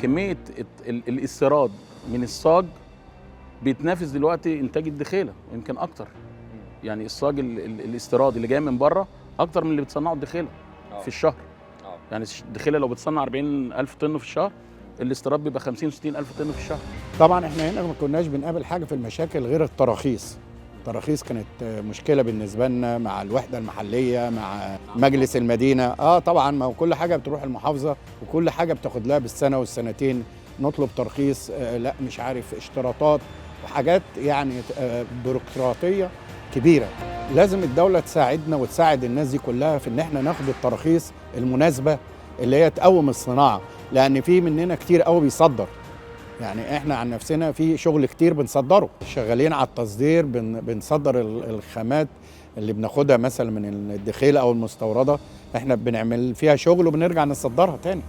كمية الاستيراد من الصاج بيتنافس دلوقتي انتاج الدخيله، يمكن اكتر. يعني الصاج الاستيراد اللي جاي من بره اكتر من اللي بتصنعه الدخيله في الشهر. يعني الدخيله لو بتصنع 40,000 طن في الشهر، الاستيراد بيبقى 50 60,000 طن في الشهر. طبعا احنا هنا ما كناش بنقابل حاجة في المشاكل غير التراخيص. التراخيص كانت مشكلة بالنسبة لنا مع الوحدة المحلية، مع مجلس المدينة. طبعا ما هو كل حاجة بتروح المحافظة، وكل حاجة بتاخد لها بالسنة والسنتين. نطلب ترخيص، لا مش عارف اشتراطات وحاجات يعني بيروقراطيه كبيرة. لازم الدولة تساعدنا وتساعد الناس دي كلها في ان احنا ناخد التراخيص المناسبة اللي هي تقوم الصناعة، لان في مننا كتير قوي بيصدر. يعني احنا عن نفسنا في شغل كتير بنصدره، شغالين على التصدير، بنصدر الخامات اللي بناخدها مثلا من الدخيله او المستورده، احنا بنعمل فيها شغل وبنرجع نصدرها تاني.